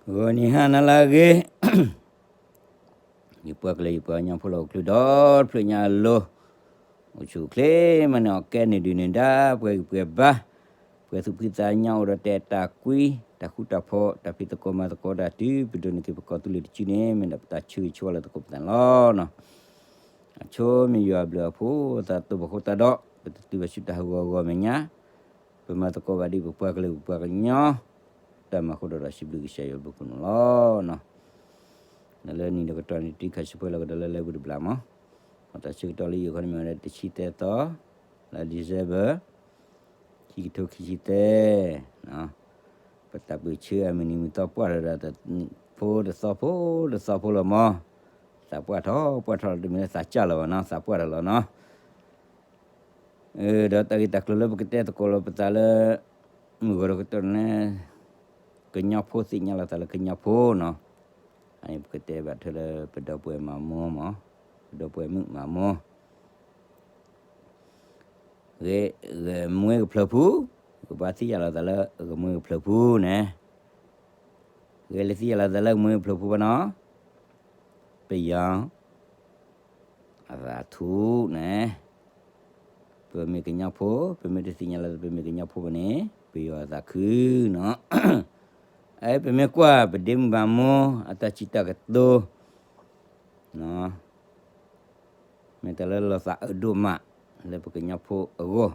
ဂီၤနံၤဟါနၤလၢအဂ့ၤ, ယပှၤကလုာ်ယပှၤကညီဖိလၢအိၣ်ချုးဒီတဖျၢၣ်ညါအလိၤ, အိၣ်ဆူၣ်အိၣ်ချ့မးန့ၣ် အီၣ်ကဲန့ၢ်ဒုၣ်န့ၢ်ဒါ ပှဲၤဂံၢ်ပှဲၤဘါ, ပှဲၤသူၣ်ဖှံသးညီအိၣ်ဒီးတၢ်အဲၣ်တၢ်ကွံ, တၢ်ဃူတၢ်ဖိး, တၢ်ဖံးသကိးမၤသကိးတၢ်တုၤပဒိၣ်န့ၢ်က့ၤပကီၢ်သူလ့ၤတစုန့ၣ် မ့ၢ်ဒၣ်ပတၢ်ဆၢဂ့ၤဆၢဝါလၢသကိးပသးန့ၣ်လီၤ. အဆိမ့ၢ်ယွၤအဘျုးအဖှိၣ် သးတိၢ်ပဃိတၢ်ဒီး ပတတုၤဘၣ်ဆူတၢ်ဟးဂီၤအဂီၢ်မဲာ်ညါ, ပမၤသကိးဘၣ်ဒ်ပပှၤကလုာ်ပပှၤကညီ တၢ်မၤဃုာ်ဒီးဒီးစံးဘျုးကစၢ်ယွၤဘျုးဖှိၣ်န့ၣ်လီၤ. လၢလၢနံၣ်ဒီးကတီၢ်န့ၣ် တံၢ်ခါဆူၣ်ဖဲလီၤကဒီးလၢလၢပူၤတဘျီမး, အတၢ်ဆၢကတီၢ်လၢယိၤခီန့ၣ်မ့ၢ်ဝဲဒၣ်တဆံသၢသီ, လါ December ခံကထိခံဆံသၢ, ပတၢ်ပၢၢ်ဆၢအမုၢ်နံၤမုၢ်သီပှၢ်ထီၣ်ဒီး ဖိတသီဖိတသီဖိလီၤမး, သးပှၢ်ထီၣ်ပှၢ်ထီၣ်လီၤတမ့ၢ်လၢသးစၢ်လီၤဘၣ်နီၤ, သးပှၢ်ထီၣ်လီၤနီၤ. ဒီးတၢ်ဂ့ၢ်တၢ်ကျိၤလၢပကတဲသကိးလီၤပသးလၢ မုၢ်ဂီၤဒီးကတီၢ်န့ၣ် ကညီဖိသ့ၣ်ညါလီၤသးလၢကညီဖိနီၤ, အန့ၣ်ပကတဲဘၣ်ထွဲလၢပဒီပုၢ်ဝဲၢ်မၤမိၢ်မး, ပဒီပုၢ်ဝဲၢ်မုၣ်မၤမိၢ် ဂဲၤ ဂဲၤမွ့ကဖျၢၣ်ဖူ, ကဘၣ်သ့ၣ်ညါလီၤသးလၢဂဲၤမွ့ကဖျၢၣ်ဖူန့ၣ်, ဂဲၤလၢသ့ၣ်ညါလီၤသးလၢဂဲၤမွ့ကဖျၢၣ်ဖူဘၣ်နီၤ, ပယီၤ အသးထူၣ်န့ၣ်, ပမ့ၢ်ကညီဖိ, ပမ့ၢ်တသ့ၣ်ညါလီၤသးပမ့ၢ်ကညီဖိဘၣ်န့ၣ် ပယီၤအသးခုနီၤ. အဲပမ့ၢ်ကွၢ်ပဒ့မုၣ်ဘၣ်မိၢ် အတၢ်စံးတၢ်ကတိၤ မ့ၢ်တၢ်လၢလီၤသးအၢဒိၣ်မး လၢပကညီဖိအဂီၢ်,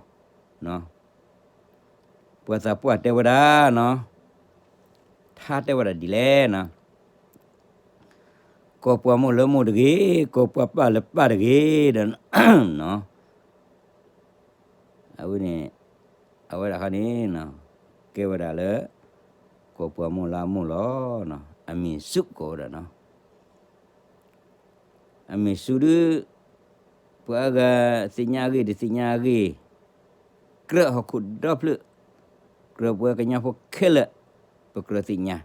ပှၤသးပှၢ်တဲဝဲဒၣ်နီၤ, ထါတဲဝဲဒၣ်ဒ်လဲၣ်နီၤ, ကိးပှၤမိၢ်လၢမိၢ်တဂ့ၤ, ကိးပှၤပၢ်လၢပၢ်တဂ့ၤဒီး အဝဲန့ၣ် အဝဲဒၣ်ခီန့ၣ် ကဲဝဲဒၣ်လၢ ကိးပှၤမိၢ်လၢအမိၢ်လီၤ. အမံၤစူးကိးဝဲဒၣ်နီၤ, အမံၤစူးဒုး ပှၤအါဂၤသ့ၣ်ညါအဂ့ၢ် တသ့ၣ်ညါအဂ့ၢ်, ကြၢးဟီၣ်ခိၣ်ဒီဖျၢၣ်, ကြၢးပှၤကညီဖိခဲလၢာ်, ပကြၢးသ့ၣ်ညါ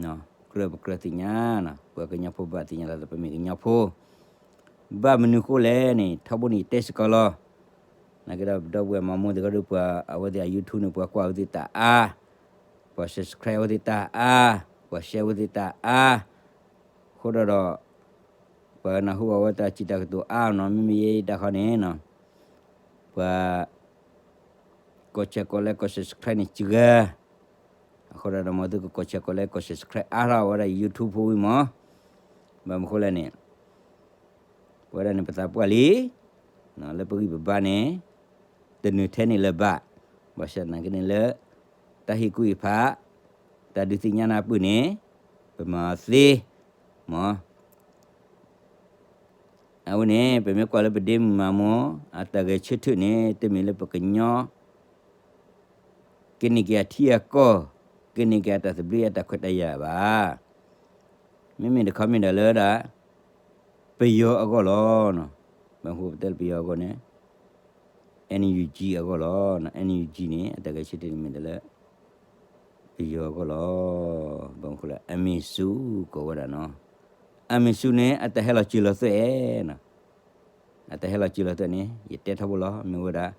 ကြၢးပကြၢးသ့ၣ်ညါ, ပှၤကညီဖိဘၣ်သ့ၣ်ညါလီၤသးပမ့ၢ်ကညီဖိ, ဘၣ်မနုၤဃိလဲၣ်န့ၣ် ထီဘိန့ၣ်ယတဲစ့ၢ်ကီးလီၤ. နာ်က့ဒီးပဒီပုၢ်ဝဲၢ်မၤမိၢ်သ့ၣ်ခီဒီး ပှၤအဝဲသ့ၣ်အ YouTube န့ၣ် ပှၤကွၢ်ဝဲသ့ၣ်တၢ်အါ, ပှၤ subscribe ဝဲသ့ၣ်တၢ်အါ, ပှၤ share ဝဲသ့ၣ်တၢ်အါ, အဃိဒီးဒီး ပှၤနၢ်ဟူဘၣ်ဝဲတၢ်စံးတၢ်ကတိၤအါနီၤ, မ့မ့ၢ်ယဲအံၤတၢ်ခီန့ၣ် ပှၤ ကိး share ကိး like ကိး subscribe န့ၣ်စှၤ, အဃိဒီးဒီးမ်သုကကိး share ကိး like ကိး subscribe အါထီၣ်ဝဲဒၣ် YouTube ဖိဝံၤမး, ဘၣ်မနုၤဃိလဲၣ်န့ၣ် ပဝဲဒၣ်န့ၣ်ပသးပှၢ်လံ, လၢပဂံၢ်ပဘါန့ၣ် တနုာ်ထဲန့ၣ်လၢၤဘၣ်, ဘၣ်ဆၣ်သနာ်က့န့ၣ်လၢ တၢ်ဟ့ၣ်ကူၣ်ဟ့ၣ်ဖး, တၢ်ဒုးသ့ၣ်ညါနၢ်ပၢၢ်န့ၣ် ပမၤအီၤသ့, မး အဝဲန့ၣ် ပမ့ၢ်ကွၢ်လၢပဒ့မုၣ်မၤမိၢ် အတၢ်ဂဲၤဆၢထၢၣ်န့ၣ် တမ့ၢ်လၢပကညီ ကန့ၢ်က့ၤအထံအကီၢ်, ကန့ၢ်က့ၤအတၢ်သဘျ့အတၢ်ခွဲးတၢ်ယာ်ဘၣ်. မ့မ့ၢ်တခီမ့ၢ်ဒၣ်လၢဒၣ် ပယီၤအဂီၢ်လီၤ. ဘၣ်မနုၤဃိပတဲလၢပယီၤအဂီၢ်န့ၣ် NUG အဂီၢ်လီၤ. NUG န့ၣ် အတၢ်ဂဲၤဆၢထၢၣ်န့ၣ်မ့ၢ်ဒၣ်လၢ ပယီၤအဂီၢ်လီၤ. ဘၣ်မနုၤဃိလဲၣ် အမံၤစူးကိးဝဲဒၣ်နီၤ. အမံၤစူးန့ၣ် အတၢ်ဟဲလီၤစၢၤလီၤသွဲၣ်နီၤ. အတၢ်ဟဲလီၤစၢၤလီၤသွဲၣ်န့ၣ် ယတဲထီဘိလီၤ မ့ၢ်ဝဲဒၣ်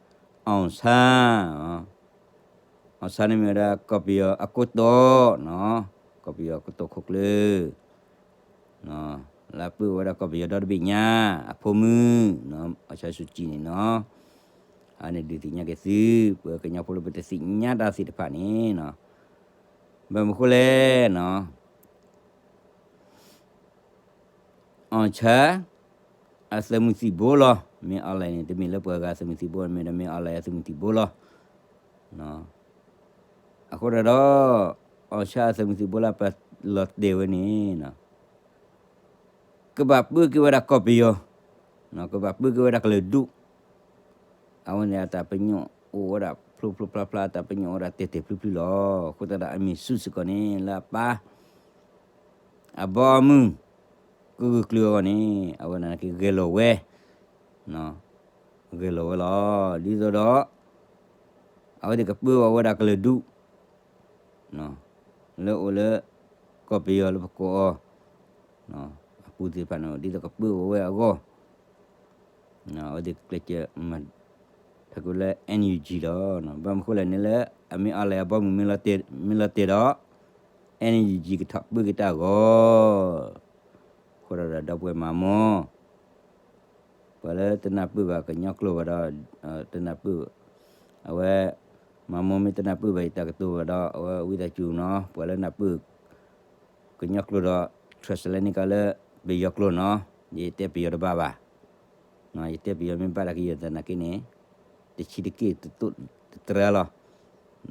အောင်ဆန်း, အောင်ဆန်းန့ၣ်မ့ၢ်ဝဲဒၣ်ကီၢ်ပယီၤအကိတိာ်နီၤ, ကီၢ်ပယီၤအကိတိာ်ခိၣ်ကျၢၢ် လၢအပၢဝဲဒၣ်ကီၢ်ပယီၤဒီတဘ့ၣ်ညါ အဖိမုၣ်နီၤ, အောင်ဆန်းစုကြည်န့ၣ်နီၤ. အန့ၣ်ဒုးသ့ၣ်ညါက့ၤသု ပှၤကညီဖိလၢပတသ့ၣ်ညါတၢ်သ့ၣ်တဖၣ်န့ၣ်နီၤ. ဘၣ်မနုၤဃိလဲၣ်နီၤ အောင်ဆန်း အသုးမုၢ်သံၣ်ဘိလီၤ. မင်းအောင်လှိုင်န့ၣ် တမ့ၢ်လၢပှၤဂၤအသုးမုၢ်သံၣ်ဘိ မ့ၢ်ဒီး မင်းအောင်လှိုင် အသုးမုၢ်သံၣ်ဘိလီၤ. အဃိဒီးဒီး အောင်ဆန်း အသုးမုၢ်သံၣ်ဘိလၢပလီၤတဲာ်ဝဲန့ၣ် ကဘၣ်ပၢက့ၤဝဲဒၣ်ကီၢ်ပယီၤ, ကဘၣ်ပၢက့ၤဝဲဒၣ်ကလုာ်ဒူၣ်. အဝဲန့ၣ်အတၢ်ပညိၣ်အိၣ်ဝဲဒၣ်ဖျိဖျိဖျါဖျါ အတၢ်ပညိၣ်အိၣ်ဝဲဒၣ်တဲာ်တဲာ်ဖျုဖျုလီၤ. အဃိသတးဒီးအမံၤစူးစ့ၢ်ကီးန့ၣ် လၢအပၢ် အဘီအမုၢ် ကဂၢၢ်ကျၢၤအဂီၢ်န့ၣ် အဝဲန့ၣ်က့ၤဂဲၤလီၤဝဲ, ဂဲၤလီၤဝဲလီၤ. ဒ်သိးဒီး အဝဲသ့ၣ်ကပၢအီၤဝဲဒၣ်ကလုာ်ဒူၣ် လၢအိၣ်လၢ ကီၢ်ပယီၤလၢပကိးအီၤ အပူၤသ့ၣ်တဖၣ်န့ၣ် ဒ်သိးကပၢအီၤဝဲအဂီၢ် အဝဲသ့ၣ်ကကျဲးစၢးမၤထီၣ်က့ၤလၢ NUG လီၤ. ဘၣ်မနုၤဃိလဲၣ်န့ၣ်လၢ အမင်းအောင်လှိုင် အဘီအမုၢ်မ့ၢ်လီၤတဲာ်ဒီး အဲၣ်နံၣ်ယံၣ်ကထီၣ်ပၢက့ၤတၢ်အဂီၢ်, အဃိဒီးဒီပုၢ်ဝဲၢ်မၤမိၢ် ပှၤလၢတနၢ်ပၢၢ်ဘၣ်ကညီကျိာ်ဘၣ်ဒီး တနၢ်ပၢၢ် အဝဲ မၤမိၢ်မ့ၢ်တနၢ်ပၢၢ်ဘၣ်ယတၢ်ကတိၤဘၣ်ဒီး အဝဲဝံသးစူၤနီၤ ပှၤလၢနၢ်ပၢၢ် ကညီကျိာ်ဒီး translate န့ၢ်ကလၢ ပယီၤကျိာ်နီၤ, ယတဲပယီၤတဘၣ်ဘၣ်, ယတဲပယီၤမ့ၢ်ဘၣ်တၢ်ကယဲၢ်သနာ်က့န့ၣ် တဆံးတက့ၢ်တတိၢ်တတြၢလီၤ,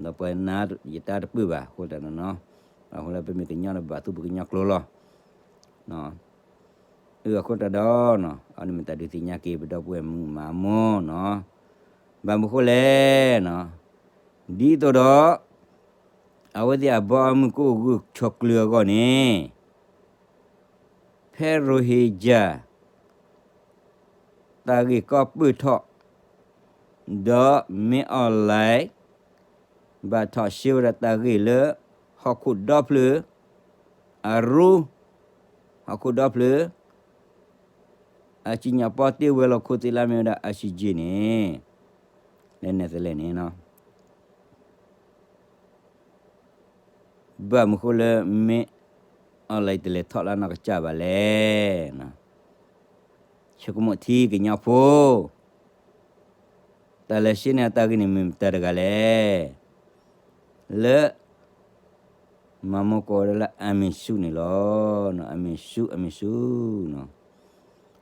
ဒီးပှၤနၤယတၢ်တပၢၢ်ဘၣ် အဃိသတးန့ၣ်နီၤ, အဃိလၢပမ့ၢ်ကညီဒီးဘၣ်သူပကညီကျိာ်လီၤ. အဃိတၢ်ဒီးနီၤ အန့ၣ်မ့ၢ်တၢ်ဒုးသ့ၣ်ညါက့ၤ ပဒီပုၢ်ဝဲၢ်မုၣ်မၤမိၢ်နီၤ, ဘၣ်မနုၤဃိလဲၣ်နီၤ, ဒ်သိးဒီး အဝဲသ့ၣ်အဘီအမုၢ်ကအိၣ်ဂၢၢ်ဆိးကျၢၤအဂီၢ်န့ၣ် ဖဲရိဟ့ယၢ် တၢ်ဂ့ၢ်ကီပၢၢ်ထီၣ်, ဒီးမ့ၢ် online ဘၣ်ထီၣ်ရှဲဝဲဒၣ်တၢ်ဂ့ၢ်လၢ ဟီၣ်ခိၣ်ဒီဖျၢၣ် အရူ ဟီၣ်ခိၣ်ဒီဖျၢၣ် အစံၣ်ညီၣ်ပီတ့ဝဲၤလီၢ်ခိၣ်သ့ၣ်လၢမ့ၢ်ဝဲဒၣ် ICJ န့ၣ် လၢ Netherlands န့ၣ်နီၤ ဘၣ်မနုၤဃိလၢမ့ၢ် online တလဲၤထီၣ်လၢနီၢ်ကစၢ်ဘၣ်လဲၣ်. ဆိကမိၣ်ထံကညီဖိ တၢ်လဲၤရှဲန့ၢ်အတၢ်ဂ့ၢ်န့ၣ်မ့ၢ်မတၤတဂၤလဲၣ်. လၢ မၤမိၢ်ကိးဝဲဒၣ်လၢ အမံၤဆူၣ်န့ၣ်လီၤ. အမံၤဆူၣ် အမံၤဆူၣ်နီၤ.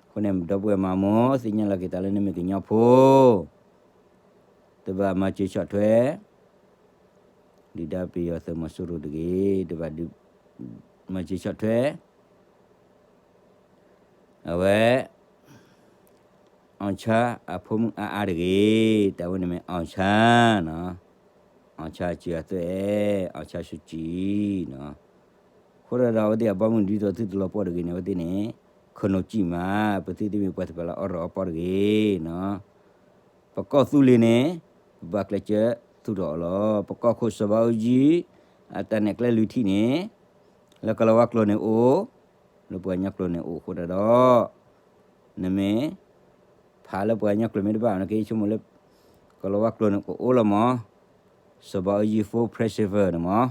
အဃိန့ၣ် ဒီပုၢ်ဝဲၢ်မၤမိၢ် သ့ၣ်ညါလီၤက့ၤသးလၢနမ့ၢ်ကညီဖိ တဘၣ်မၤစၢၤဆီၣ်ထွဲ ဒုၣ်ဒါပယီၤသုးမီၤစိရိၤတဂ့ၤ, တဘၣ်ဒုး မၤစၢၤဆီၣ်ထွဲ အဝဲ အောင်ဆန်း အဖိမုၣ်အါအါတဂ့ၤ, တၢ်ဝဲန့ၣ်မ့ၢ် အောင်ဆန်း နီၤ, အောင်ဆန်း အစၢၤအသွဲၣ်, အောင်ဆန်း စုကြည် နီၤ. အဃိဒီး အဝဲသ့ၣ်အဘီမုၢ်ဒ်သိးသုတလီၤပှီၢ်တဂ့ၤန့ၣ် အဝဲသ့ၣ်န့ၣ် ခနိၣ်စံၣ်မး, ပသုတမ့ၢ်ပှၤသ့ၣ်တဖၣ်လၢအီၣ်ရီၣ်အီပီတဂ့ၤ နီၤ. ပကီၢ်သူလ့ၤန့ၣ် ပဘၣ်ကျဲးစၢးသူၣ်ထီၣ်အီၤလီၤ. ပကီၢ်ခိၣ်စီၤဘးအူကၠံ အတၢ်နဲၣ်ကျဲလုၢ်ထံန့ၣ် လၢကလီၤဝါကျိာ်န့ၣ်အိၣ်, လၢပှၤကညီကျိာ်န့ၣ်အိၣ်အဃိဒီး နမ့ၢ် ဖးလၢပှၤကညီကျိာ်မ့ၢ်တဘၣ်န့ၣ်က့ ဆိကမိၣ်လၢ ကလီၤဝါကျိာ်န့ၣ်ကအိၣ်လီၤမး, စီၤဘးအူကၠံ full principle န့ၣ်မး,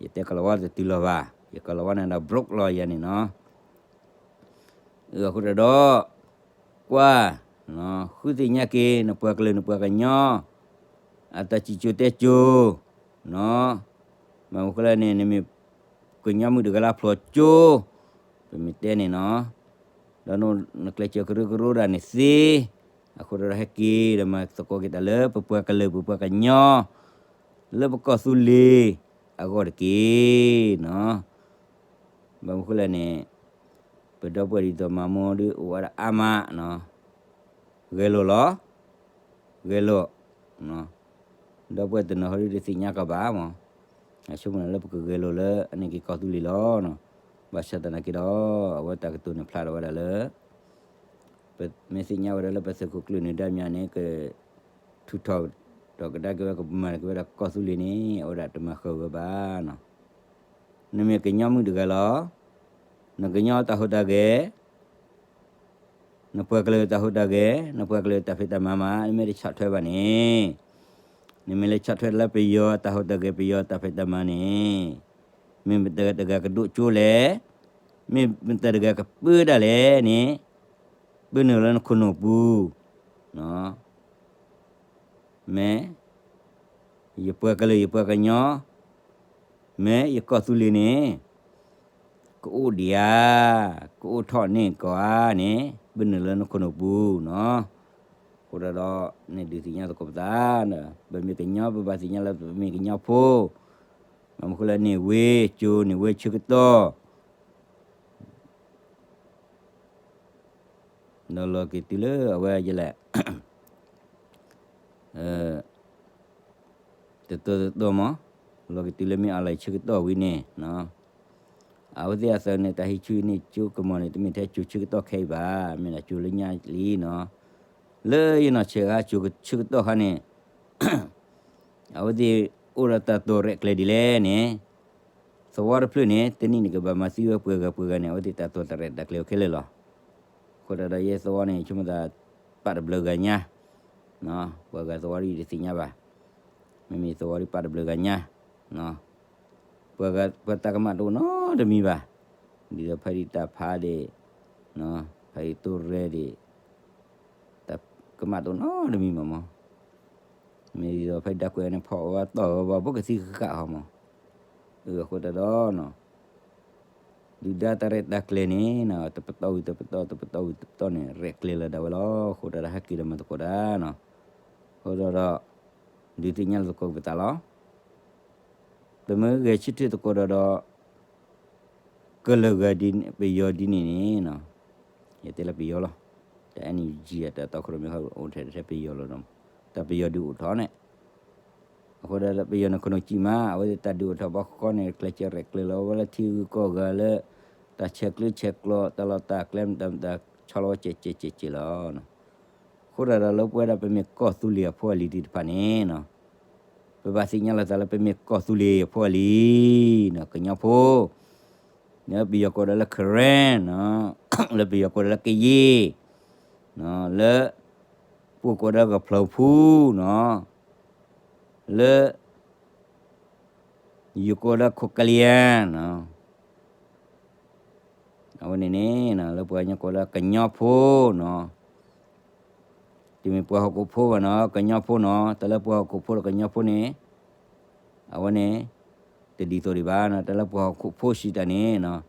ယတဲကလီၤဝါတတုၤလီၤဘၣ်, ယကလီၤဝါန့ၣ်ဒီး broke လီၤယၤန့ၣ်နီၤ. အဃိဒီး ကွၢ်, ဃုသ့ၣ်ညါက့ၤ နပှၤကလုာ် နပှၤကညီ အတၢ်စံၣ်စိၤတဲစိၤ, နီၤ, ဘၣ်မနုၤဃိလဲၣ်န့ၣ် နမ့ၢ်ကညီမုၣ်တဂၤလၢဖျိကၠိ, ပမ့ၢ်တဲန့ၣ်နီၤ, ဒီးနကျဲးစၢးကရၢကရိဒၣ်န့ၣ်သ့, အဃိဒီးဟဲက့ၤဒီးမၤသကိးက့ၤတၢ်လၢပပှၤကလုာ် ပပှၤကညီ လၢပကီၢ်သူလ့ၤအဂီၢ်တက့ၢ်နီၤ. ဘၣ်မနုၤဃိလဲၣ်န့ၣ် ပဒီပုၢ်ဝဲၢ်ဒ်သိးမၤမိၢ်ဒ်အိၣ်ဝဲဒၣ်အါမးနီၤ, ဂဲၤလိာ်လီၤ, ဂဲၤလိာ်, ဒီပုၢ်ဝဲၢ်တနီၤဟီဒ်တသ့ၣ်ညါကီးဘၣ်မး, အဆိကမိၣ်လၢပကဂဲၤလိာ်လၢအန့ၢ်က့ၤကီၢ်သူလ့ၤလီၤ. ဘၣ်ဆၣ်သနာ်က့ဒီး အဝဲတၢ်ကတိၤန့ၣ်ဖျါထီၣ်ဝဲဒၣ်လၢ ပမ့ၢ်သ့ၣ်ညါဝဲဒၣ်လၢပသုးခိၣ်ကျၢၢ်န့ၣ် ဒၣ်မးန့ၣ် ကထုးထီၣ်ဒီးကဒါက့ၤဝဲ ကမၤက့ၤဝဲဒၣ်ကီၢ်သူလ့ၤန့ၣ် အဝဲဒၣ်တမၤဃၢၤဝဲဘၣ်နီၤ. နမ့ၢ်ကညီမုၣ်တဂၤလီၤ, နကညီတၢ်ဟူးတၢ်ဂဲၤ, နပှၤကလုာ်တၢ်ဟူးတၢ်ဂဲၤ, နပှၤကလုာ်တၢ်ဖံးတၢ်မၤမး နမ့ၢ်တဆီၣ်ထွဲဘၣ်န့ၣ်, နမ့ၢ်လဲၤဆီၣ်ထွဲလၢပယီၤတၢ်ဟူးတၢ်ဂဲၤ ပယီၤတၢ်ဖံးတၢ်မၤန့ၣ်, မ့ၢ်မတၤတဂၤကဒိၣ်ကၠိလဲၣ်, မ့ၢ်မတၤတဂၤကပၢဒၣ်လဲၣ်န့ၣ်, ပနုာ်လၢနခိၣ်နူာ်ပူၤ, မ့ၢ် ယပှၤကလုာ်ယပှၤကညီ, မ့ၢ်ယကီၢ်သူလ့ၤန့ၣ် ကအိၣ်ဒံးဧါ, ကအိၣ်ထီၣ်န့ၢ်ကီးဧါန့ၣ် ပနုာ်လၢနခိၣ်နူာ်ပူၤနီၤ. အဃိဒီး နဒုးသ့ၣ်ညါသကိးပသး, ပမ့ၢ်ကညီ ပဘၣ်သ့ၣ်ညါလၢပမ့ၢ်ကညီဖိ, ဘၣ်မနုၤဃိလၢန့ၢ်ဝဲကၠိ န့ၢ်ဝဲဆၢကတီၢ် ဒီးလီၤက့ၤတုၤလၢအဝဲယလဲၣ် တတီတတီမး, လီၤက့ၤတုၤလၢမ့ၢ် online ဆၢကတီၢ်ဝံၤန့ၣ်, အဝဲသ့ၣ်အသးန့ၣ် တၢ်ဟံးဆူန့ၢ်ကၠိကမီၤန့ၣ် တမ့ၢ်ထဲကၠိဆၢကတီၢ်ခဲအံၤဘၣ်, မ့ၢ်ဒၣ်ကၠိလၢညါလံနီၤ. လၢယနီၢ်ဆဲးအါကၠိဆၢကတီၢ်ခါန့ၣ် အဝဲသ့ၣ်အိၣ်ဒီးတၢ်တိာ်ရဲၣ်ကျဲၤဒ်လဲၣ်န့ၣ်, သဝီတဖျၢၣ်န့ၣ် တနံၣ်န့ၣ်ကဘၣ်မၤသံဝဲပှဲၤဂၤပှဲၤဂၤန့ၣ် အဝဲသ့ၣ်တၢ်တိာ်တၢ်ရဲၣ်တၢ်ကျဲၤအိၣ်ခဲလၢာ်လီၤ. အဃိသတးဒီးယဲသဝီန့ၣ် ဆိကမိၣ်သး ပာ်တဘျုးဂၤညါ, ပှၤဂၤသဝီဒ်ယတသ့ၣ်ညါဘၣ်, မ့မ့ၢ်သဝီဒ်ပာ်တဘျုးဂၤညါ, နီၤ. ပှၤတၢ်ကမၣ်တအိၣ်နီတမံၤဘၣ်. ဒ်သိးဖဲဒ်တၢ်ဖးဒ့ၣ်, ဖဲဒ်တိၢ်ရဲၣ်ဒ့ၣ်, တၢ်ကမၣ်တအိၣ်နီတမံၤဘၣ်မး. မ့ၢ်ဒ်သိးဖဲဒ်တၢ်ကွဲးန့ၣ် ဖီၣ်ဝဲတီၢ်ဝဲဘၣ် ဘိကသံဃာ်ဃာ်မး. အဃိသတးဒီး ဒုၣ်ဒါတၢ်ရဲၣ်တၢ်ကျဲၤန့ၣ် တပတီၢ်ဝံၤတပတီၢ် တပတီၢ်ဝံၤတပတီၢ်န့ၣ် ရဲၣ်ကျဲၤလီၤဒၣ်ဝဲလီၤ. အဃိသတးဒီး ဟဲက့ၤဒီးမၤသကိးတၢ်နီၤ. အဃိသတးဒီး ဒုးသ့ၣ်ညါလီၤသကိးပသးလီၤ. ပမ့ၢ်ဂဲၤဆၢထၢၣ်သကိးဒီးဒီး ကလုာ်ဂၤဒ်ပယီၤဒ်န့ၣ်န့ၣ်, ယတဲလၢပယီၤလီၤ. တၢ် NUG တၢ်တီခိၣ်ရိၣ်မဲ အိၣ်ထဲထဲပယီၤလီၤဒီး, တၢ်ပယီၤဒုးအိၣ်ထီၣ်န့ၣ် အဃိဒီးပယီၤန့ၣ် ခနီၣ်ကံၢ်မး အဝဲသ့ၣ်တၢ်ဒုးအိၣ်ထီၣ်ဘၣ်ဃီန့ၣ် ကျဲးစၢးရဲၣ်ကျဲၤလီၤဝဲလၢထံဂုၤကီၢ်ဂၤလၢ တၢ်ဆဲးကျၢဆဲးကျိး တၢ်လီၢ်တၢ်ကျဲ မတၤမတၤ ဆီလီၤဝဲကဲးကဲးကဲးကဲးလီၤ. အဃိသတးဒီးလၢပဝဲဒၣ်ပမ့ၢ်ကီၢ်သူလ့ၤအဖိအလံၤသ့ၣ်တဖၣ်န့ၣ် ပဘၣ်သ့ၣ်ညါလီၤသးလၢပမ့ၢ်ကီၢ်သူလ့ၤအဖိအလံၤ, ကညီဖိ, လၢပယီၤကိးဒီးလၢ Karen, လၢပယီၤကိးဒီးလၢကယ့ၢ်, လၢ ပှၤကိးဒီးကဖျၢၣ်ဖူနီၤ, လၢ ယကိးဒီးခိၣ်ကလံၤယါနီၤ, အဝဲန့ၣ်န့ၣ် လၢပှၤကညီကိးလၢကညီဖိနီၤ, တမ့ၢ်ပှၤဟီၣ်ခိၣ်ဖိဘၣ်နီၤ, ကညီဖိနီၤ, တၢ်လၢပှၤဟီၣ်ခိၣ်ဖိဒီးကညီဖိန့ၣ် အဝဲန့ၣ် တဒ်သိးဒံးဘၣ်နီၤ, တၢ်လၢပှၤဟီၣ်ခိၣ်ဖိစံးတၢ်န့ၣ်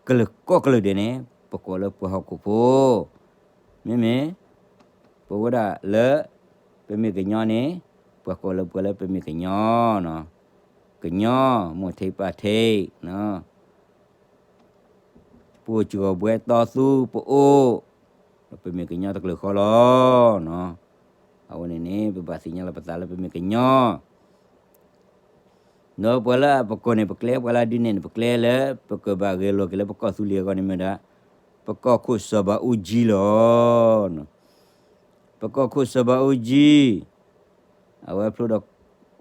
ကလုာ်ကိးကလုာ်ဒဲးန့ၣ် ပကိးလၢပှၤဟီၣ်ခိၣ်ဖိ, မ့မ့ၢ် ပဝဲဒၣ်လၢ ပမ့ၢ်ကညီန့ၣ် ပှၤကိးလၢပှၤလၢပမ့ၢ်ကညီနီၤ, ကညီ မိၢ်ထံးပၢ်ထံးနီၤ, ပအိၣ်စှီၤဘှဲတီသူပအိၣ်, ပမ့ၢ်ကညီတကလုာ်ဃီလီၤနီၤ, အဝဲန့ၣ်န့ၣ် ပဘၣ်သ့ၣ်ညါလီၤပသးလၢပမ့ၢ်ကညီ ဒီးပှၤလၢအပကိးန့ၣ် ပကျဲ ပှၤလၢအဒုးနဲၣ်န့ၣ် ပကျဲလၢ ပကဘၣ်ဂဲၤလိာ်က့ၤလၢပကီၢ်သူလ့ၤအဂီၢ်န့ၣ်မ့ၢ်ဒၣ် ပကီၢ်ခိၣ်စီၤဘးအူကၠံလီၤ. ပကီၢ်ခိၣ်စီၤဘးအူကၠံ, အဝဲဖျိဒီး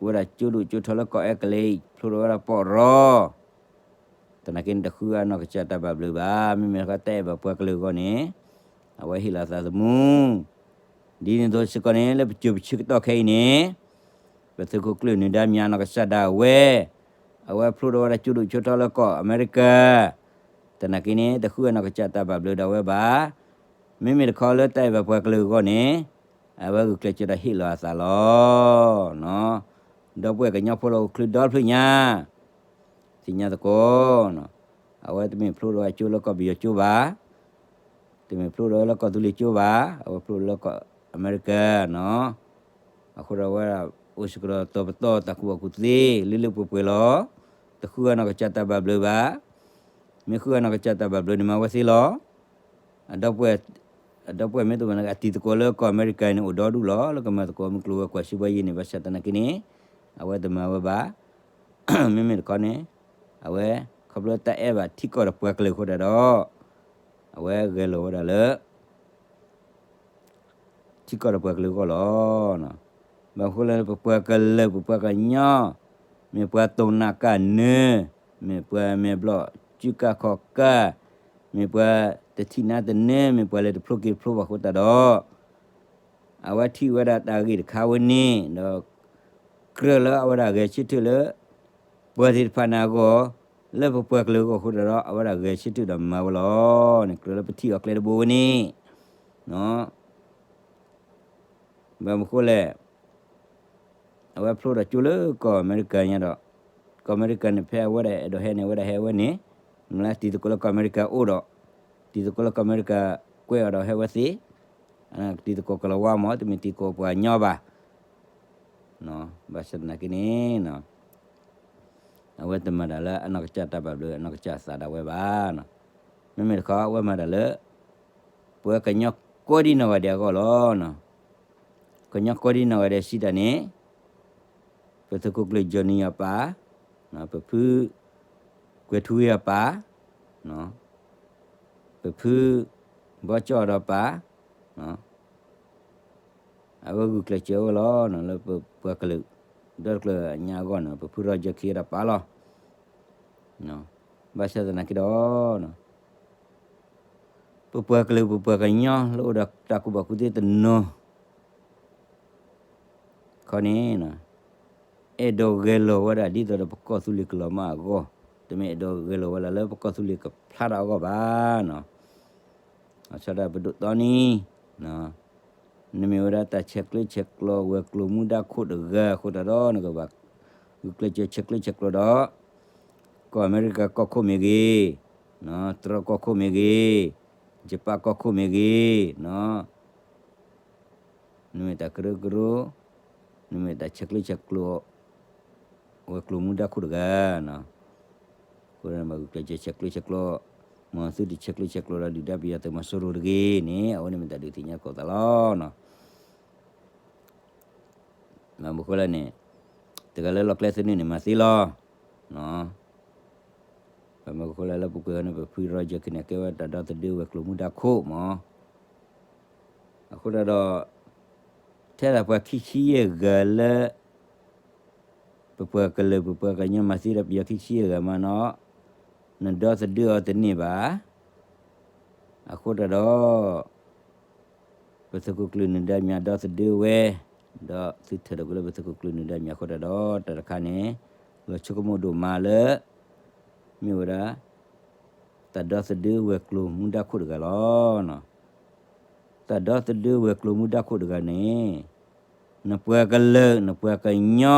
ဝဲဒၣ်ကၠိဒိၣ်ကၠိထီလၢကီၢ်အဲကလံး, ဖျိဒီးဝဲဒၣ်ပီၣ်ရီ, သနာ်က့န့ၣ် တဃုအနီၢ်ကစၢ်တၢ်ဘၣ်ဘျုးဘၣ်, မ့မ့ၢ်တခီတၢ်အဲၣ်ဘၣ်ပှၤကလုာ်အဂီၢ်န့ၣ် အဝဲဟ့ၣ်လီၤအသးသမူ ဒ်န့ၣ်အသိးစ့ၢ်ကီးန့ၣ် လၢပစိၤပဆၢကတီၢ်ခဲအံၤန့ၣ် ပသုးခိၣ်ကျၢၢ်နၢၤဒါမၠးနီၢ်ကစၢ်ဒၣ်ဝဲ အဝဲဖျိဒီးဝဲဒၣ်ကၠိဒိၣ်ကၠိထီလၢကီၢ်အမဲရကၤ, သနာ်က့န့ၣ် တဃုအနီၢ်ကစၢ်တၢ်ဘၣ်ဘျုးဒၣ်ဝဲဘၣ်, မ့မ့ၢ်တခီလၢတၢ်အဲၣ်ဘၣ်ပှၤကလုာ်အဂီၢ်န့ၣ် အဝဲဂုာ်ကျဲးစၢးဒီးဟ့ၣ်လီၤအသးလီၤ. ဒီပုၢ်ဝဲၢ်ကညီဖိလၢဟီၣ်ခိၣ်ချၢဒီဖျၢၣ်ညါ သ့ၣ်ညါသကိး, အဝဲတမ့ၢ်ဖျိဒီးဝဲကၠိလၢကီၢ်ပယီၤကၠိဘၣ်, တမ့ၢ်ဖျိဒီးဝဲလၢကီၢ်သူလ့ၤကၠိဘၣ်, အဝဲဖျိလၢကီၢ်အမဲရကၤနီၤ, အဃိဒီးအဝဲဒၣ်အိၣ်စ့ၢ်ကီးဒီးတီၤပတီၢ်တၢ်ကူၣ်ဘၣ်ကူၣ်သ့ လၢလၢပှဲၤပှဲၤလီၤ. တဃုအနီၢ်ကစၢ်တၢ်ဘၣ်ဘျုးဘၣ်, မ့ၢ်ဃုအနီၢ်ကစၢ်တၢ်ဘၣ်ဘျုးန့ၣ်မၤဝဲသ့လီၤ. အဒီပုၢ်ဝဲၢ်မ့ၢ်တအိၣ်ဘၣ်န့ၣ် အတံၤသကိးလၢကီၢ်အမဲရကၤန့ၣ် အိၣ်ဒီဒူၣ်လီၤ လၢကမၤသကိးမုၢ်ကျိၤဝဲၤကွာ် စီးပွားရေးန့ၣ် ဘၣ်ဆၣ်သနာ်က့န့ၣ် အဝဲတမၤဝဲဘၣ်. မ့မ့ၢ်တခီန့ၣ် အဝဲ ခီဖျိတၢ်အဲၣ်ဘၣ်ထံကီၢ်ဒီးပှၤကလုာ်အဃိသတးဒီး အဝဲဂဲၤလိာ်ဝဲဒၣ်လၢ ထံကီၢ်ဒီးပှၤကလုာ်အဂီၢ်လီၤ. ဘၣ်မနုၤဃိလဲၣ် ပပှၤကလုာ် ပပှၤကညီ မ့ၢ်ပှၤတိၢ်နးကၢ်နၢ, မ့ၢ်ပှၤမဲာ်ဘျီၣ်စုကၢ်ခီၣ်ကၢ်, မ့ၢ်ပှၤတထံၣ်နါတနၢ, မ့ၢ်ပှၤလဲၤတဖျိက့ၤတဖျိဘၣ်အဃိသတးဒီး အဝဲထံၣ်ဝဲဒၣ်တၢ်ဂ့ၢ်တခါဝဲန့ၣ်ဒီး ကြၢးလၢအဝဲဒၣ်ဂဲၤဆၢထၢၣ်လၢ ပှၤသ့ၣ်တဖၣ်န့ၣ်အဂီၢ်, လၢပပှၤကလုာ်အဂီၢ်အဃိသတးဒီး အဝဲဒၣ်ဂဲၤဆၢထၢၣ်ဒီးမၤဝဲလီၤန့ၣ် ကြၢးလၢပထံၣ်အီၤကျဲတဘိဝဲန့ၣ် ဘၣ်မနုၤဃိလဲၣ်, အဝဲဖျိဒီးကၠိလၢကီၢ်အမဲရကၤညါဒီး ကီၢ်အမဲရကၤန့ၣ် ဖဲအဝဲဒၣ်အဲၣ်ဒိးဟဲန့ၣ် အဝဲဒၣ်ဟဲဝဲန့ၣ်, မ့ၢ်လၢတံၤသကိးလၢကီၢ်အမဲရကၤအိၣ်ဒီး တံၤသကိးလၢကီၢ်အမဲရကၤကွဲးအီၤဒီးဟဲဝဲသ့, တံၤသကိးကလၤဝါမ့ၢ် တမ့ၢ်တံၤသကိးပှၤကညီဘၣ်. ဘၣ်ဆၣ်သနာ်က့န့ၣ် အဝဲတမၤတၢ်လၢအနီၢ်ကစၢ်တၢ်ဘၣ်ဘျုး အနီၢ်ကစၢ်သးဒၣ်ဝဲဘၣ်. မ့မ့ၢ်တခီ အဝဲမၤတၢ်လၢ ပဝဲကညီကိးဒံနီၢ်ဂၤဒဲးအဂီၢ်လီၤ. ကညီကိးဒံနီၢ်ဂၤဒဲးစံးတၢ်န့ၣ် ပသုးခိၣ်ကျၢၢ် Johnny အပၢ်, ပဖု ကွဲၤထူဝ့အပၢ်, ပဖု ဘီကၠီၣ်ဒီးပၢ် အဝဲဂုာ်ကျဲးစၢးဝဲလီၤ လၢပပှၤကလုာ် ဒီတကျၢၤညါအဂီၢ်န့ၣ် ပဖုရီၣ်ယၢၢ်ခံဒီးပၢ်လီၤ. ဘၣ်ဆၣ်သနာ်က့ဒီး ပပှၤကလုာ်ပပှၤကညီလၢအိၣ်ဒီးတၢ်ကူၣ်ဘၣ်ကူၣ်သ့တနီၤ ခီန့ၣ် အဲၣ်ဒိးဂဲၤလီၤဝဲဒၣ်ဒ်သိးဒီးပကီၢ်သူလ့ၤကလီၤမၢ်အဂီၢ်, တမ့ၢ်အဲၣ်ဒိးဂဲၤလီၤဝဲဒၣ်လၢပကီၢ်သူလ့ၤကဖျါထီၣ်အဂီၢ်ဘၣ်နီၤ. အဆၢဒၣ်ပဒိၣ်တီနံၤ နမ့ၢ်ဝဲဒၣ်တၢ်ဆဲးကျၢဆဲးကျိးဝဲၤကျိၤမူဒါခိၣ်တဂၤအဃိသတးဒီး နကဘၣ်ဂုာ်ကျဲးစၢးဆဲးကျၢဆဲးကျိးဒီး ကီၢ်အမဲရကၤကီၢ်ခိၣ်မ့ၢ်ဂ့ၤ, တြီကီၢ်ခိၣ်မ့ၢ်ဂ့ၤ, ယပၣ်ကီၢ်ခိၣ်မ့ၢ်ဂ့ၤ, နမ့ၢ်တၢ်ကရၢကရိ, နမ့ၢ်တၢ်ဆဲးကျၢဆဲးကျိး ဝဲၤကျိၤမူဒါခိၣ်တဂၤနီၤ. အဃိဘၣ်ဂုာ်ကျဲးစၢးဆဲးကျၢဆဲးကျိး, မ်သုတဆဲးကျၢဆဲးကျိးဒီးဒုၣ်ဒါပယီၤသုးမီၤစိရိၤတဂ့ၤန့ၣ် အဝဲန့ၣ်မ့ၢ်တၢ်ဒုးသ့ၣ်ညါကိးသးလီၤ. ဘၣ်မနုၤအဃိလဲၣ်န့ၣ်, တဂၤလၢလီၢ်ကျဲသနၢၣ်န့ၣ်မၤသ့လီၤ. ဘၣ်မနုၤအဃိလဲၣ်လၢပပှၤဂၤန့ၣ် ပဖုရီယၢၢ်ခံန့ၣ် ကဲဝဲတၢ်ဒီသဒၢဝဲၤကျိၤမူဒါခိၣ်မး. အဃိသတးဒီး ထဲဒၣ်ပှၤခံဆံယဲၢ်ဂၤလၢ ပပှၤကလုာ်ပပှၤကညီမၤသံဒီးပယီၤခံဆံယဲၢ်ဂၤမးနီၤ, နဒီသဒၢအီၤတန့ၢ်ဘၣ်. အဃိသတးဒီး ပသုးခိၣ်ကျၢၢ်နုာ်ဒါမြးဒီသဒၢဝဲ, ဒီးသုထၢၣ်ဒီးကွံာ်လၢပသုးခိၣ်ကျၢၢ်နုာ်ဒါမြးအဃိသတးဒီး တၢ်တခါန့ၣ် လီၤဆိကမိၣ်ဒိၣ်မးလၢ မ့ၢ်ဝဲဒၣ် တၢ်ဒီသဒၢဝဲၤကျိၤမူဒါခိၣ်တဂၤလီၤ. တၢ်ဒီသဒၢဝဲၤကျိၤမူဒါခိၣ်တဂၤန့ၣ် နပှၤကလုာ် နပှၤကညီ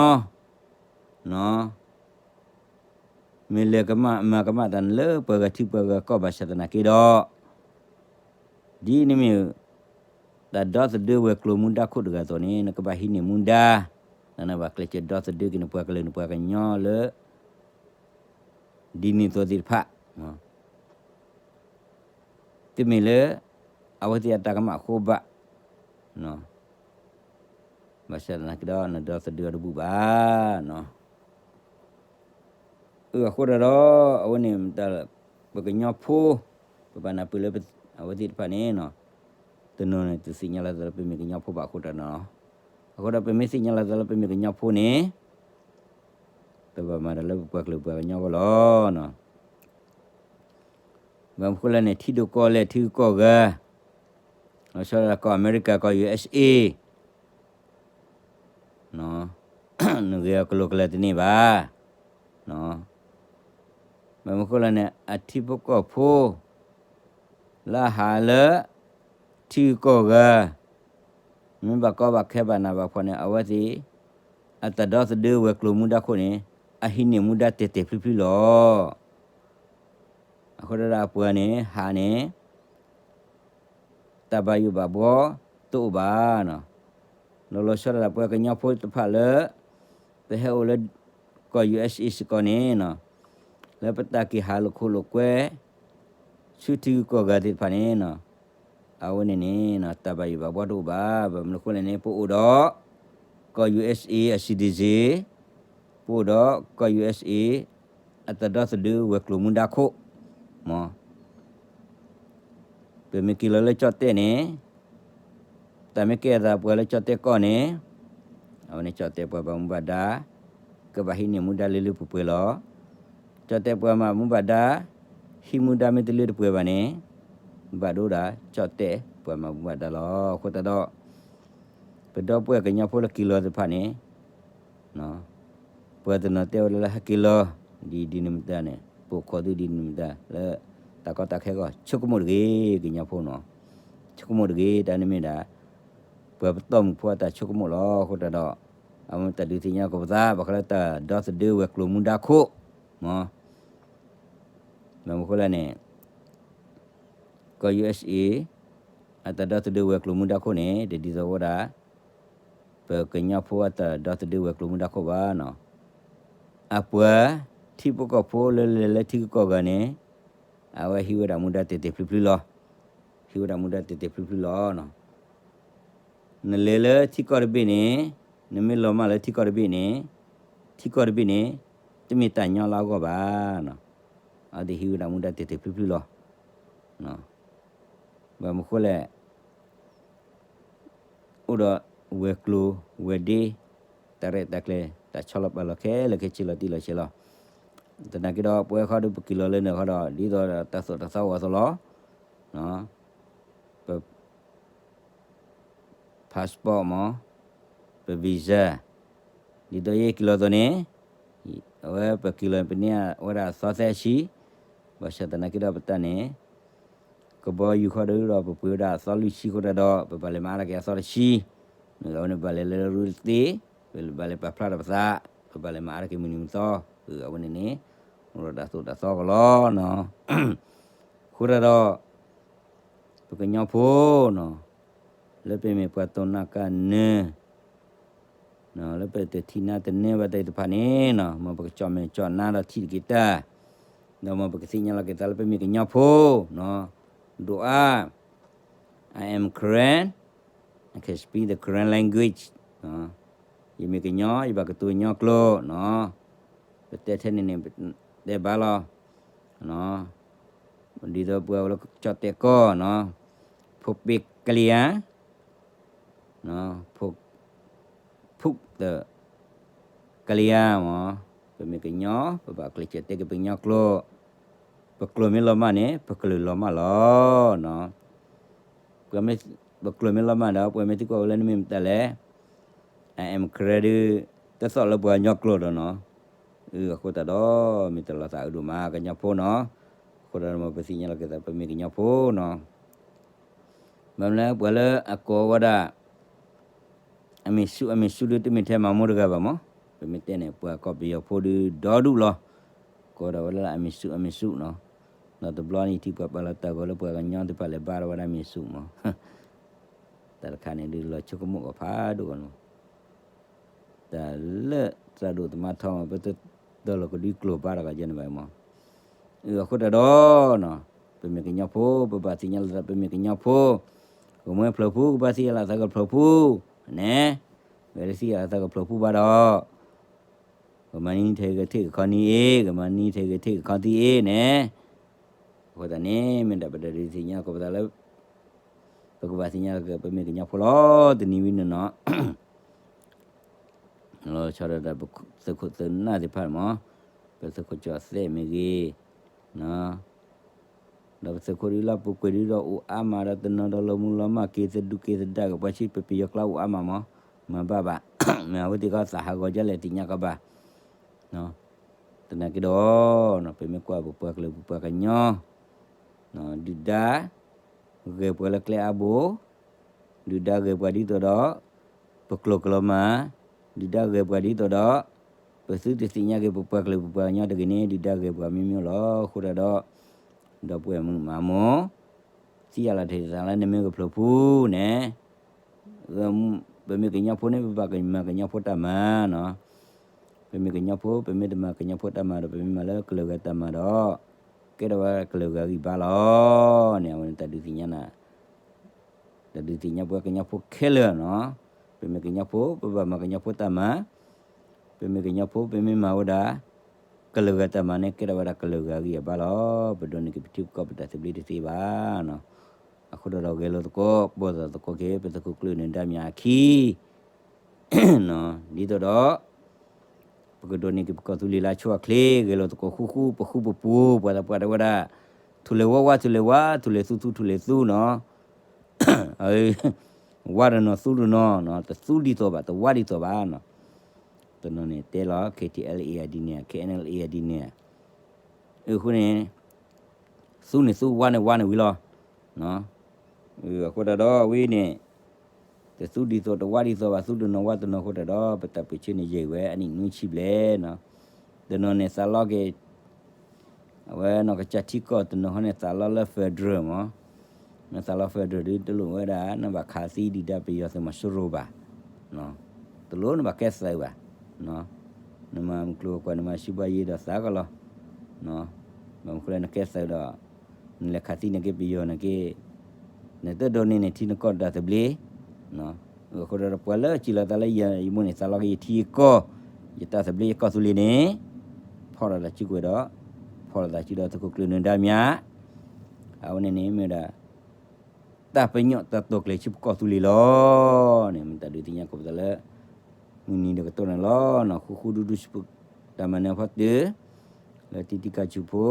မ့ၢ်လဲၤကမၣ်မၤကမၣ်တၢ်န့ၣ်လၢပှၤဂၤထံပှၤဂၤကီၢ်ဘၣ်ဆၣ်သနာ်က့ဒီး ဒ်နမ့ၢ် တၢ်ဒီသဒၢဝဲၤကျိၤမူဒါခိၣ်တဂၤအသိးန့ၣ် နကဘၣ်ဟံးန့ၢ်မူဒါ, ဒီးနဘၣ်ကျဲးစၢးဒီသဒၢက့ၤနပှၤကလုာ်နပှၤကညီလၢ ဒ်န့ၣ်အသိးသ့ၣ်တဖၣ် တမ့ၢ်လၢ အဝဲသ့ၣ်အတၢ်ကမၣ်အဃိဘၣ်, ဘၣ်ဆၣ်သနာ်က့ဒီး နဒီသဒၢအီၤတဘူၣ်ဘၣ်. အဃိသတးဒီး အဝဲန့ၣ် ပကညီဖိ ပဘၣ်နၢ်ပၢၢ်လၢ အဝဲသ့ၣ်တဖၣ်န့ၣ် တနီၤန့ၣ် တသ့ၣ်ညါလီၤသးလၢပမ့ၢ်ကညီဖိဘၣ်အဃိသတးဒီး, အဃိဒီးပမ့ၢ်သ့ၣ်ညါလီၤသးလၢပမ့ၢ်ကညီဖိန့ၣ် ပဘၣ်မၤတၢ်လၢပပှၤကလုာ်ပှၤကညီအဂီၢ်လီၤ. ဘၣ်မနုၤအဃိလဲၣ်န့ၣ် ထံဒိၣ်ကီၢ်လဲၢ်ထံဂုၤကီၢ်ဂၤ, လီၤဆီဒၣ်တၢ်ကီၢ်အမဲရကၤ ကီၢ် ယူၢ်အ့ၣ်အ့ၣ် နဂ့ၤအီၤကလိာ်ကလၢာ်တန့ၢ်ဘၣ်. ဘၣ်မနုၤအဃိလဲၣ်န့ၣ် အထံဖိကီၢ်ဖိ လၢအဟးလၢ ထံဂုၤကီၢ်ဂၤ မ့ၢ်ဘၣ်ကီဘၣ်ခဲဘၣ်နးဘၣ်ဖှီၣ်န့ၣ် အဝဲသ့ၣ် အတၢ်ဒီသဒၢဝဲၤကျိၤမူဒါခိၣ်န့ၣ် အဟံးန့ၢ်မူဒါတဲာ်တဲာ်ဖျုးဖျုးလီၤ. အဃိသတးဒီးအပှၤန့ၣ် ဟးန့ၣ် တၢ်ဘၣ်ယိၣ်ဘၣ်ဘှီတအိၣ်ဘၣ်. လီၤလီၤဆီဒၣ်တၢ်ပှၤကညီဖိတဖၣ်လၢ ပဟဲအိၣ်လၢ ကီၢ် ယူၢ်အ့ၣ်အ့ၣ် စ့ၢ်ကီးန့ၣ် လၢပတၢ်က့ၤဟးလိာ်ခိၣ်လိာ်ကွဲ ဆူထံဂုၤကီၢ်ဂၤသ့ၣ်တဖၣ်န့ၣ် အဝဲန့ၣ်န့ၣ် တၢ်ဘၣ်ယိၣ်ဘၣ်ဘှီတအိၣ်ဘၣ်. ဘၣ်မနုၤအဃိလဲၣ်န့ၣ် ပအိၣ်ဒီး ကီၢ် ယူၢ်အ့ၣ်အ့ၣ် အ citizen, ပအိၣ်ဒီးကီၢ် ယူၢ်အ့ၣ်အ့ၣ် အတၢ်ဒီသဒၢဝဲၤကျိၤမူဒါခိၣ် မ့ၢ် ပမ့ၢ်က့ၤလီၤလၢကၠီၣ်တဲၣ်န့ၣ် တၢ်မ့ၢ်ကဲအသးပှၤလၢကၠီၣ်တဲၣ်ကီၢ်န့ၣ် အဝဲန့ၣ်ကၠီၣ်တဲၣ်ပှၤဘၣ်မူဘၣ်ဒါ ကဘၣ်ဟံးန့ၢ်မူဒါလၢလၢပှဲၤပှဲၤလီၤ. ကၠီၣ်တဲၣ်ပှၤမၤမူဘၣ်ဒါ ဟံးမူဒါမ့ၢ်တလၢတပှဲၤဘၣ်န့ၣ် ဘၣ်ဒိဒၣ် ကၠီၣ်တဲၣ်ပှၤမၤမူဘၣ်ဒါလီၤ. အဃိသတးဒီး ပဒီပုၢ်ဝဲၢ်ကညီဖိလၢက့ၤလီၤသ့ၣ်တဖၣ်န့ၣ် ပှၤတနီၤတဲဝဲလၢဟဲက့ၤလီၤ ဒ်ဒ်န့ၣ်မတၤန့ၣ် ပိာ်ခိးသုဒ်န့ၣ်မတၤ လၢတၢ်ကီတၢ်ခဲအဂီၢ် ဆိကမိၣ်တဂ့ၤ ကညီဖိနီၤ, ဆိကမိၣ်တဂ့ၤ တၢ်န့ၣ်မ့ၢ်ဒၣ် ပှၤပတီၢ်မုၢ်ဖိအတၢ်ဆိကမိၣ်လီၤ. အဃိသတးဒီး အဝဲတၢ်ဒုးသ့ၣ်ညါကီးပသး ဘၣ်ဃးလၢတၢ်ဒီသဒၢဝဲၤကျိၤမူဒါခိၣ် မ့ၢ် ဘၣ်မနုၤအဃိလဲၣ်န့ၣ် ကီၢ် ယူၢ်အ့ၣ်အ့ၣ် အတၢ်ဒီသဒၢဝဲၤကျိၤမူဒါခိၣ်န့ၣ် တဒ်သိးဝဲဒၣ် ပကညီဖိအတၢ်ဒီသဒၢဝဲၤကျိၤမူဒါခိၣ်ဘၣ်နီၤ. အပှၤထံဖိကီၢ်ဖိလၢလဲၤလၢထံဂုၤကီၢ်ဂၤန့ၣ် အဝဲဟံးဝဲဒၣ်မူဒါတဲာ်တဲာ်ဖျုးဖျုးလီၤ. ဟံးဝဲဒၣ်မူဒါတဲာ်တဲာ်ဖျုးဖျုးလီၤ. နလဲၤလၢထံကီၢ်တဘ့ၣ်န့ၣ် နမ့ၢ်လီၤမၢ်လၢထံကီၢ်တဘ့ၣ်န့ၣ် ထံကီၢ်တဘ့ၣ်န့ၣ် တမ့ၢ်တၢ်ညီလၢအဂီၢ်ဘၣ်. အဝဲသ့ၣ်ဟံးဝဲဒၣ်မူဒါတဲာ်တဲာ်ဖျုးဖျုးလီၤ. ဘၣ်မနုၤအဃိလဲၣ် အိၣ်ဒီးဝဲၤကျိၤဝဲၤဒ့ တၢ်ရဲၣ်တၢ်ကျဲၤ တၢ်ဆီလီၤပာ်လီၤခဲလၢာ်ခဲဆ့လီၤတံၢ်လီၤဆဲးလီၤ. သနာ်က့ဒီး ပဝဲခီဒီးပက့ၤလီၤလၢန့ၣ်ခီဒီး ဒ်သိးတၢ်သိၣ်တၢ်သီဝဲအသိးလီၤ. ပ passport မ့ၢ် ပ visa ဒ်သိးယက့ၤလီၤအသိးန့ၣ်, အဝဲပက့ၤလီၤပန့ၢ်ဝဲဒၣ်အသီသၢဆံ, ဘၣ်ဆၣ်သနာ်က့ဒီးပတၢ်န့ၣ် ကဘီယူၤဃီဒီးပပှ့ၤဝဲဒၣ်အသီလွံၢ်ဆံအဃိတၢ်ဒီး ပဘၣ်လဲၤမၤအါထီၣ်က့ၤအသီတဆံ, အဝဲန့ၣ်ဘၣ်လဲၤလၢရူတသ့, ပဘၣ်လဲၤပာ်ဖျါထီၣ်ပသး, ပဘၣ်လဲၤမၤအါထီၣ်က့ၤမုၢ်နံၤမုၢ်သီ, အဝဲန့ၣ်န့ၣ် အိၣ်ဒီးတၢ်သိၣ်တၢ်သီကလီၤနီၤ. အဃိတၢ်ဒီး ပကညီဖိနီၤ, လၢပမ့ၢ်ပှၤတိၢ်နီၣ်ကါနၢ လၢပတထံၣ်နၢတနၢဘၣ်တၢ်သ့ၣ်တဖၣ်န့ၣ်နီၤ, မ်ပကကၠီၣ်မဲာ်ကၠီၣ်နါဒီးထံၣ်တက့ၤတၢ်, ဒီးမ်ပကသ့ၣ်ညါလီၤက့ၤသးလၢပမ့ၢ်ကညီဖိနီၤ, ဒိၣ်အါ, I am Karen, I can speak the Karen language, ယမ့ၢ်ကညီ ယဘၣ်ကတိၤကညီကျိာ်နီၤ, ပတဲထဲန့ၣ်န့ၣ် တဲဘၣ်လီၤ. ဒ်သိးပှၤဝဲလၢကၠီၣ်တဲာ်ကီၢ်နီၤ, ဖိပ့ကလံၤဧါ, ဖိ ဖိကလံၤဧါမး, ပမ့ၢ်ကညီ ပဘၣ်ကျဲးစၢးတဲက့ၤပကညီကျိာ်, ပကျိာ်မ့ၢ်လီၤမၢ်န့ၣ် ပကလုာ်လီၤမၢ်လီၤနီၤ. ပကျိာ်မ့ၢ်လီၤမၢ်ဒီး ပှၤမ့ၢ်သံကွၢ်ဝဲလၢနမ့ၢ်မတၤလဲၣ်, I am Karen ဒုး တသီၣ်လၢပှၤကညီကျိာ်ဒီးနီၤ. အဃိသတးဒီး မ့ၢ်တၢ်လီၤသးအုးဒိၣ်မးကညီဖိနီၤ. အဃိသတးဒီး မ်ပသ့ၣ်ညါလီၤက့ၤသးပမ့ၢ်ကညီဖိနီၤ. ဘၣ်မနုၤလၢပှၤလၢအကိးဝဲဒၣ် အမ့ၢ်ဆူၣ်အမ့ၢ်ဆူၣ်ဒုး တမ့ၢ်ထဲမၤမိၢ်တဂၤဘၣ်မး, ပမ့ၢ်တဲန့ၣ် ပှၤကီၢ်ပယီၤဖိဒုးဒီဒူၣ်လီၤ. ကိးဒၣ်ဝဲလၢအမ့ၢ်ဆူၣ်အမ့ၢ်ဆူၣ်နီၤ. ဒီးတဘျီန့ၣ်ထံၣ်ပှၤပာ်လီၤတၢ်ဂီၤလၢပှၤကညီသ့ၣ်တဖၣ်လဲၤဘါထီၣ်ဝဲဒၣ်မ့ၢ်ဆူၣ်မး, တၢ်တခါန့ၣ်ဒုးလီၤဆိကမိၣ်ကီးဖးဒိၣ်ကီးနီၤ. တၢ်လၢသရၣ်ဒိၣ်သမါထီမး ပတတၢၢ်လီၤကဒွံကျိာ်ဘါတဂၤယဲန့ၣ်ဘၣ်မး. အဃိတၢ်ဒီး ပမ့ၢ်ကညီဖိ ပဘၣ်သ့ၣ်ညါလီၤသး ပမ့ၢ်ကညီဖိ, ကမ့ၢ်ဖျၢၣ်ဖူ ကဘၣ်သ့ၣ်ညါလီၤသးကဖျၢၣ်ဖူ, နဲ, ဝဲတသ့ၣ်ညါလီၤသးကဖျၢၣ်ဖူဘၣ်ဒီး ကမၤနံၤထဲကထံၣ်ကခီနံၤအံၤ, ကမၤနံၤထဲကထံၣ်ကခီသံအံၤန့ၣ်, အဃိသတးန့ၣ် မ့ၢ်ဒၣ်ပတၢ်ဒုးသ့ၣ်ညါကိးပသးလၢ ပကဘၣ်သ့ၣ်ညါလီၤက့ၤ ပမ့ၢ်ကညီဖိလီၤ. တနံၤဝံၤန့ၣ်နီၤ လီၤဆီဒၣ်တၢ်ပသုးခိၣ်သုးနၢ်သ့ၣ်တဖၣ်မး, ပသုးခိၣ်ကၠီၣ်သဲးမ့ၢ်ဂ့ၤ, ဒီးပသုးခိၣ်ဒုးလၢပူၤကွံာ်ဒုးဒီးအိၣ်အါမးဒီးတနီၤဒီးလီၤမူလီၤမၢ်က့ၤသဒူးက့ၤသဒါက့ၤပှၤဆံး ပပယီၤကျါအိၣ်အါမးမး, မၤဘၣ်ဘၣ်, မ့ၢ်အဝဲသ့ၣ်ခီသးဟးဂီၤဒ်လဲၣ်သ့ၣ်ညါကီးဘၣ် သနာ်က့ဒီး ပမ့ၢ်ကွၢ်ပပှၤကလုာ်ပပှၤကညီ ဒုၣ်ဒါ ဂဲၤပှၤလၢကျဲအါဘိ, ဒုၣ်ဒါဂဲၤပှၤဒ်သိးဒီး ပကျိာ်ကလီၤမၢ်, ဒုၣ်ဒါဂဲၤပှၤဒ်သိးဒီး ပသုတသ့ၣ်ညါက့ၤပပှၤကလုာ်ပပှၤကညီတဂ့ၤန့ၣ် ဒုၣ်ဒါဂဲၤပှၤမ့ၢ်မ့ၢ်လီၤ. အဃိတၢ်ဒီး ဒီပုၢ်ဝဲၢ်မုၣ်မးမိၢ် သ့ၣ်ညါလီၤတ့ၢ်သးလၢနမ့ၢ်ကဖျၢၣ်ဖူန့ၣ် ပမ့ၢ်ကညီဖိန့ၣ် ပဘၣ်မၤကညီဖိတၢ်မၤနီၤ. ပမ့ၢ်ကညီဖိ ပမ့ၢ်တမၤကညီဖိတၢ်မၤဒီး ပမ့ၢ်မၤလၢကလုာ်ဂၤတၢ်မၤဒီး ကဲထီၣ်ဝဲကလုာ်ဂၤဂံၢ်ဘါလီၤန့ၣ် အဝဲန့ၣ်တၢ်ဒုးသ့ၣ်ညါနၤ တၢ်ဒုးသ့ၣ်ညါပှၤကညီဖိခဲလၢာ်နီၤ. ပမ့ၢ်ကညီဖိ ပဘၣ်မၤကညီဖိတၢ်မၤ, ပမ့ၢ်ကညီဖိ ပမ့ၢ်မၤဝဲဒၣ် ကလုာ်ဂၤတၢ်မၤန့ၣ် ကဲထီၣ်ဝဲဒၣ်ကလုာ်ဂၤဂံၢ်အဘါလီၤ. ပဒိးန့ၢ်က့ၤပထံပကီၢ်ပတၢ်သဘျ့တသ့ဘၣ်နီၤ. အဃိဒီးဂဲၤလိာ်သကိး ပိာ်သကိးက့ၤ ပသုးခိၣ်ကျၢၢ်နၢၤဒါမၠးအခံ ဒ်သိးဒီး ပကဒိးန့ၢ်က့ၤပကီၢ်သူလ့ၤလၢအဆိအချ့ ဂဲၤလိာ်သကိးဃူဃူ ပဃူပပူၤ ပှၤသးပှၢ်တဲဝဲဒၣ် ထူၣ်လဲၤဝါဝါ ထူၣ်လဲၤဝါ ထူၣ်လဲၤသူသူ ထူၣ်လဲၤသူနီၤ. ဝါတနီၤသူတနီၤနီၤ တသူဒ်သိးဘၣ် တဝါဒ်သိးဘၣ်နီၤ. တနီၤန့ၣ်တဲလီၤ KTLA အဒ်န့ၣ် KNLA အဒ်န့ၣ် အဃိန့ၣ် သူန့ၣ်သူ ဝါန့ၣ်ဝါန့ၣ်ဝံၤလီၤ. အဃိတၢ်ဒီးဝဲန့ၣ် တသူဒ်သိးတဝါဒ်သိးဘၣ် သူတနီၤဝါတနီၤအဃိတၢ်ဒီး ပတၢ်ပၢၢ်ဆၢန့ၣ်ယံာ်ဝဲအနံၣ်နွံဆံဘျဲၣ်နီၤ. တနီၤန့ၣ်သးလီက့ၤ အဝဲနီၢ်ကစၢ်ထံကီၢ် တနီၤဟီန့ၣ်သးလီလၢ federal မး, မ့ၢ်သးလီ federal ဒုးတလိၣ်ဝဲဒၣ် နဘၣ်ခးသံဒုၣ်ဒါပယီၤသုးမီၤစိရိၤဘၣ်, တလိၣ်နဘၣ်ကဲသုးဘၣ်, နမၤမုၢ်ကျိၤဝဲၤကွာ် နမၤစံးဘှါယ့ဒီးသးကလီၤ. ဘၣ်မနုၤဃိလၢနကဲသုးဒီး နလဲၤခးသံန့ၣ်က့ ပယီၤန့ၣ်က့ နတဒိးန့ၢ်န့ၣ်ထံနကီၢ်တၢ်သဘျ့ အဃိဒီးပှၤလၢစံးလီၤသးလၢယမိၢ်န့ၣ် သးလီက့ၤယထံယကီၢ် ယတၢ်သဘျ့ယကီၢ်သူလ့ၤန့ၣ် ဖီၣ်လိာ်သးစုကွံာ်ဒီး ဖီၣ်လိာ်သးစုဒီးသုးခိၣ်ကျၢၢ်နၢၤဒါမၠး အဝဲန့ၣ်န့ၣ်မ့ၢ်ဝဲဒၣ် တၢ်ပညိၣ်တၢ်တိာ်ကျဲၤဆူပကီၢ်သူလ့ၤလီၤန့ၣ် မ့ၢ်တၢ်ဒုးသ့ၣ်ညါကိးပသးလၢ မုၢ်နံၤဒီးကတီၢ်န့ၣ်လီၤ. ဃူဃူဒူဒူဆူပတၢ်မၤနၢၤဖီတၢၢ် လၢတံၤတံၤကၢ်ဆူၣ်ဖိ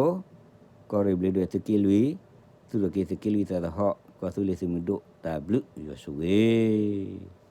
ကီၢ်ရ့ၣ်ဘျ့းဒိၣ်သုးက့လွံၢ် သူၣ်ထီၣ်က့ၤသုးက့လွံၢ်သးသဟီၣ် ကီၢ်သူလ့ၤသုးမုၢ်ဒိၣ်တၢ်ဘျုးယွၤဆိၣ်ဂ့ၤ